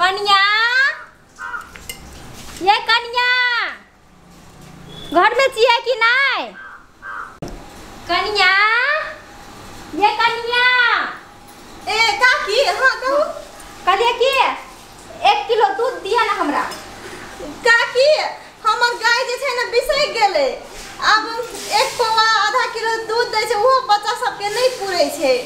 कनिया ये कनिया घर में छियै कि नहीं? कनिया ये कनिया ए काकी हां कहू। कहलिए कि 1 किलो दूध दिया ना हमरा। काकी हमर गाय जे छै ना बिसै गेलै, अब 1 पौआ आधा किलो दूध दै छै, ओहो बच्चा सबके नहीं पूरै छै।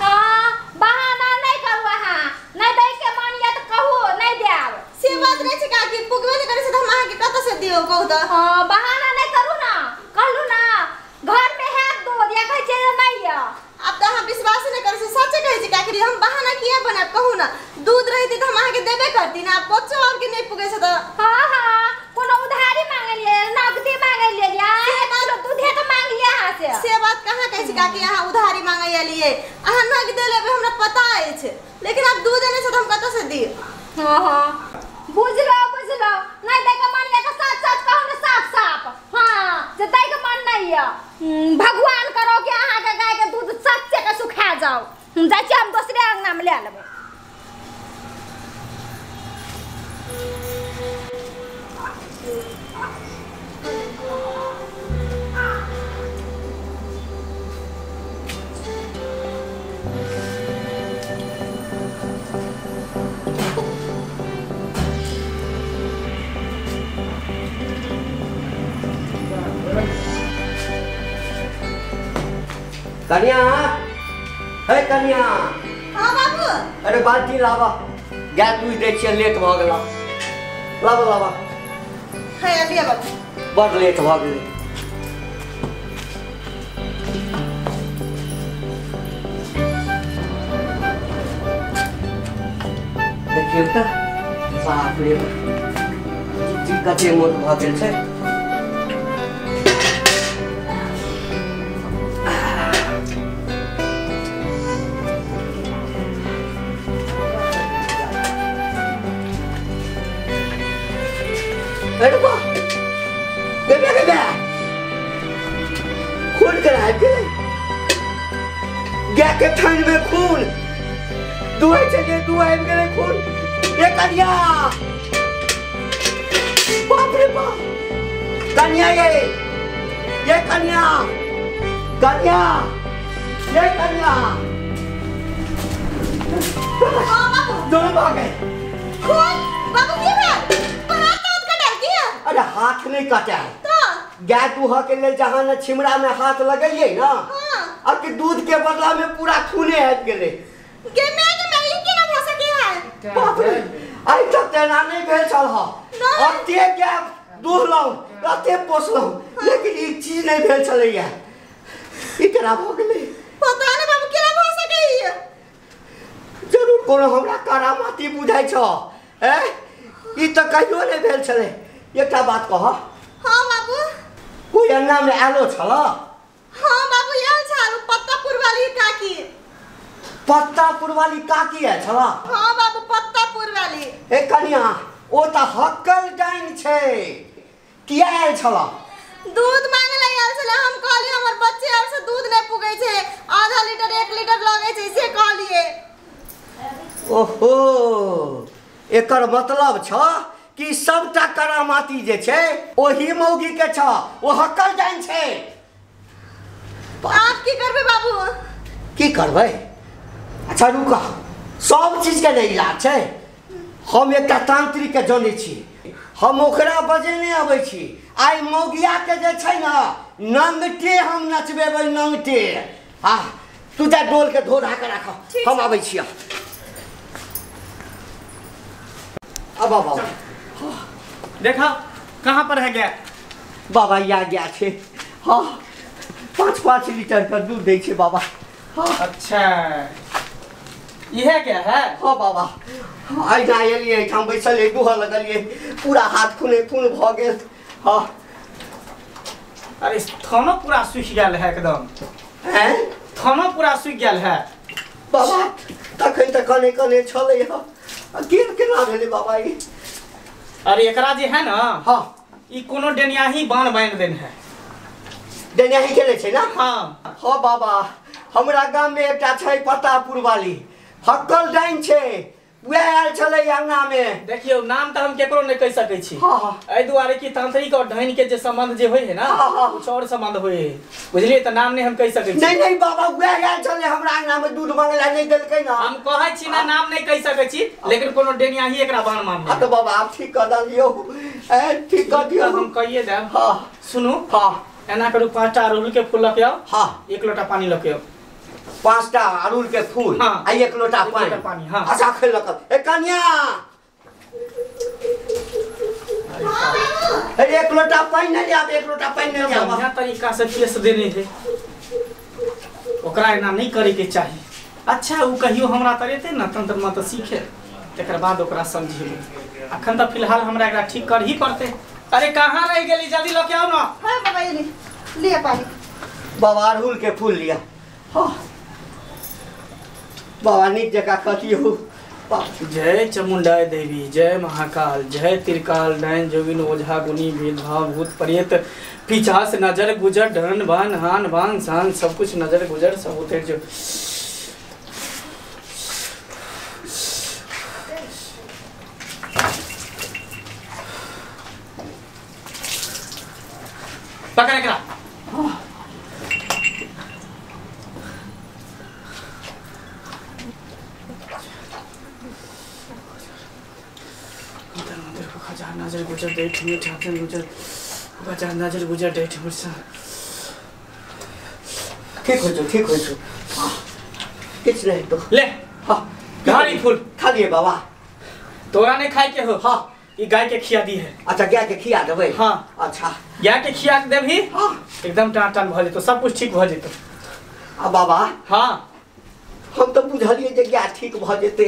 हां बहाना नहीं करू अहाँ, नहीं दै के मन या त कहू नहीं देब। से बात नहीं छै काकी, पुगबे नहीं करै छै त हम अहाँ के कतऽ से दियौ कहू त। हां बहाना नहीं करू ना, कहलू ना घर में है दूध या कहै छै नहीं है। अब त अहाँ विश्वास नहीं करै छी, सच्चे कहै छी काकी, हम बहाना किया बनाब कहू ना। दूध रहितै त हम अहाँ के देबे करती ना, बच्चो और के नहीं पुगै छै त। हां हां कोनो उधारी मांगलिए नगदी मांगलिए या 1 किलो दूधे त मांगलिए अहाँ से। से बात कहाँ कहै छी काकी, अहाँ उधारी मांगै एलिए, अहाँ नगद लेबै हमरा पता अछि, लेकिन अब दूध नहि छै त हम कतऽ से दियौ? हां हां बुझलो बुझलो, नहीं दै के मन या त सच सच कहू ना, साफ साफ। हां जे दै के मन नहीं या भगवान करो कि अहाँ के गाय के दूध सच्चे के सुखा जाओ। हम जाइ छी हम दोसरे अंगना में ले लेबै। कन्या हे कन्या। हाँ बाबू। अरे बाल्टी लावा, गाय दूध दै छियै लेट भऽ गेला, लावा लावा। है लिया बाबू। बड़ लेट भऽ गेलै। देखियौ तऽ बाप रे जी कते मोट भऽ गेल छै। अरे वाह गया गया खून करा गेलै, गाय के थान में खून दुहै छै जे दूध आबि गेलै खून। ए कन्या बाप रे बाप, कन्या ये कन्या कन्या ये कन्या दोनों भाग गए। खून बाबू की भेल? अरे हाथ नहीं काटा है तो गाय दूह के लेल जहाँ न छिमरा में हाथ लगेलिए ना, अब के दूध के बदला में पूरा खूने आबि गेलै। गे मैं ई केना भऽ सकै है? बाप रे आइ तक तेना नहीं भेल छल ह, अते गाय दूहलहुँ अते पोसलहुँ लेकिन ई चीज नहीं भेल छलैया, ई केना भऽ गेलै पता नहीं बाबू केना भऽ सकैया। जरूर कोनो हमरा करामाती बुझाइ छ ए, ई तऽ कहियो नहीं भेल छलै। एकटा बात कह। हाँ बाबू। कोई अंगना में आलो छल? हाँ बाबू आयल छल, पत्तापुर वाली काकी। पत्तापुर वाली काकी आयल छल? हाँ बाबू पत्तापुर वाली। ए कन्या ओ तऽ हक्कल डाइन छै, किया आयल छल? दूध मांगे ला आयल छल, हम कहलिए हमर बच्चे आर से दूध नहीं पुगै छै, आधा लीटर 1 लीटर लगै छै से कहलिए। ओहो एकर मतलब छ कि सबटा करामाती जे छै ओही मौगी के छ, ओ हक्कल जान छै। आप की करबै बाबू? की करबै? अच्छा रुका, सब चीज के नहि इलाज छै। हम एकटा तांत्रिक के जनै छी, हम ओकरा बजेने अबै छी। आइ मौगिया के जे छै ना नंगटे हम नचबेबै नंगटे। हाँ तू जा डोल के धो धा के राख, हम अबै छी। अब अब देखा कहाँ पर है गया बाबा? या गया छे। हाँ 5-5 लीटर का दूध दै छे बाबा। हाँ अच्छा यह क्या है? हाँ बाबा आइ ना एलिए एहिठाम बैसल दूह लगलिए, पूरा हाथ खूने खून भऽ गेल। हाँ अरे थानो पूरा सूखि गेल है एकदम। हैं थानो पूरा सूखि गेल है बाबा। तखन तऽ कने कने छलै हँ, गेल केना भेलै बाबा ई? अरे एकरा जे है ना, हाँ ई कोनो डेनियाही बान बांध देन है। डेनियाही खेलै छै ना? हाँ हाँ बाबा हमरा गाम में एकटा छै पत्तापुर वाली, हक्कल डाइन छै, वएह आयल छलै अंगना में। देखियो नाम त हम केकरो नहीं कह सकै छी। हां एहि दुआरे कि तांत्रिक और डाइन के जे संबंध जे होय है ना कुछ और संबंध होय है, बुझलिए? त नाम नहीं हम कह सकै छी। नहीं नहीं बाबा वएह आयल छलै हमरा अंगना में दूध मांगला नहीं देलकै ना। हम कहै छी ना नाम नहीं कह सकै छी, लेकिन कोनो डेनिया ही एकरा बाण मारने। हां त बाबा आप ठीक कर दियौ, ए ठीक कर दियौ हम कहिए देब। हां सुनू, हां एना करू 5टा अड़हुल के फूल लके आउ। हां 1 लोटा पानी लके आउ। 5टा अड़हुल के फूल आ 1 लोटा पानी। हां अच्छा खेल लक। ए कन्या ए 1 लोटा पानी नहीं आब, 1 लोटा पानी नहीं आब। बढ़िया तरीका से केस देने है, ओकरा एना नहीं करे के चाहिए। अच्छा उ कहियो हमरा तरेते ना तंत्र मंत्र सीखे, तकर बाद ओकरा समझेबै। अखन त फिलहाल हमरा एकरा ठीक कर ही पड़ते। अरे कहाँ रह गेली, जल्दी लके आओ ना। हां बाबा ये लिया पानी। बाबा अड़हुल के फूल लिया। हां बाबा नीक जगह कथियो। जय चामुंडा देवी, जय महाकाल, जय त्रिकाल, डायन जोगिन ओझा गुनी भेदभाव भूत प्रेत पिचास नजर गुजर ढन भान हान भान शान सब कुछ नजर गुजर सब उतर जो। पकड़ एकरा। नजर गुजर डेठ में ठाकन गुजर बचा नजर गुजर डेठ मुझसे ठीक हो जो, ठीक हो जो। किछ नहीं तो ले। हां घारी फूल खा लिए बाबा। तोरा नहीं खाए के हो। हां ई गाय के खिया दी है। अच्छा गाय के खिया देबै। हां अच्छा गाय के खिया के देबही। हां एकदम टान टान भ जेतो, सब कुछ ठीक भ जेतो। आ बाबा हां हम तो बुझलिए जे गाय ठीक भ जेतै,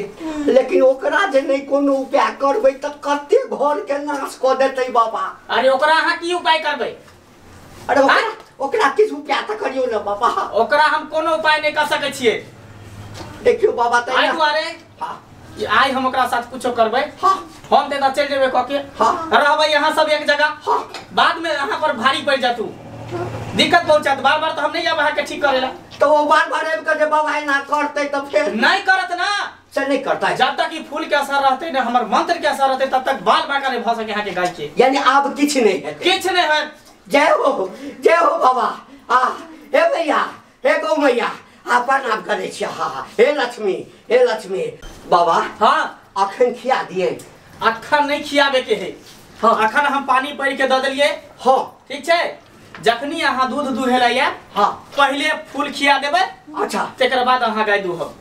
लेकिन ओकरा जे नहीं कोनो उपाय करबै त कते घर के नाश क देतै बाबा। अरे ओकरा अहाँ की उपाय करबै? अरे ओकरा किछु उपाय त करियौ ना बाबा। ओकरा हम कोनो उपाय नहीं कर सकै छियै। देखियौ बाबा त आइ दुआरे हां आइ हम ओकरा साथ कुछो करबै। हां हम देता चल जेबै क के। हां रहबै यहाँ सब एक जगह। हां बाद में अहाँ पर भारी पड़ जातू, दिक्कत पहुंचात। बार बार तो हम नहीं आब अहाँ के ठीक करेला। तो वो बार बार आबि के जे बाबा एना करतै त फेर नहीं करत ना, से नहीं करता। जब तक ई फूल के असर रहते ना, हमर मंत्र के असर रहते, तब तक बाल बांका नहीं भ सके यहाँ के गाय के। यानी आब किछ नहीं है, किछ नहीं है। जय हो, जय हो बाबा। आ हे भैया, हे गौ मैया, आ प्रणाम करै छी। हा हा हे लक्ष्मी, हे लक्ष्मी। बाबा हां अखन खिया दिए। अखन नहीं खियाबे के है। हां अखन हम पानी पड़ के the देलिए। हां ठीक छै, जखनी अहाँ दूध दुहे ला आयब, हां पहले फूल खिया देबै। अच्छा तकर बाद अहाँ गाय दूहब,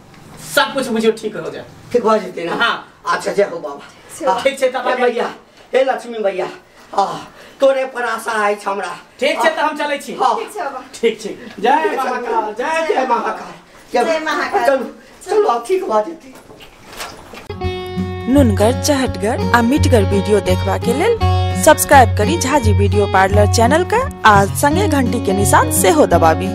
सब कुछ बुझियो ठीक हो जाए। ठीक भ जेतै ना। हां अच्छा जय हो बाबा। ठीक छै तब भैया, हे लक्ष्मी भैया, आ तोरे पर आशा अछि हमरा। ठीक छै त हम चलै छी। ठीक छै बाबा, ठीक छै। जय महाकाल, जय जय महाकाल, जय महाकाल। चलू चलू अब ठीक भ जेतै। नुनगर, चहटगर आ मिठगर वीडियो देखबा के लेल सब्सक्राइब करी झाजी वीडियो पार्लर चैनल का आ संगे घंटी के निशान सेहो दबाबी।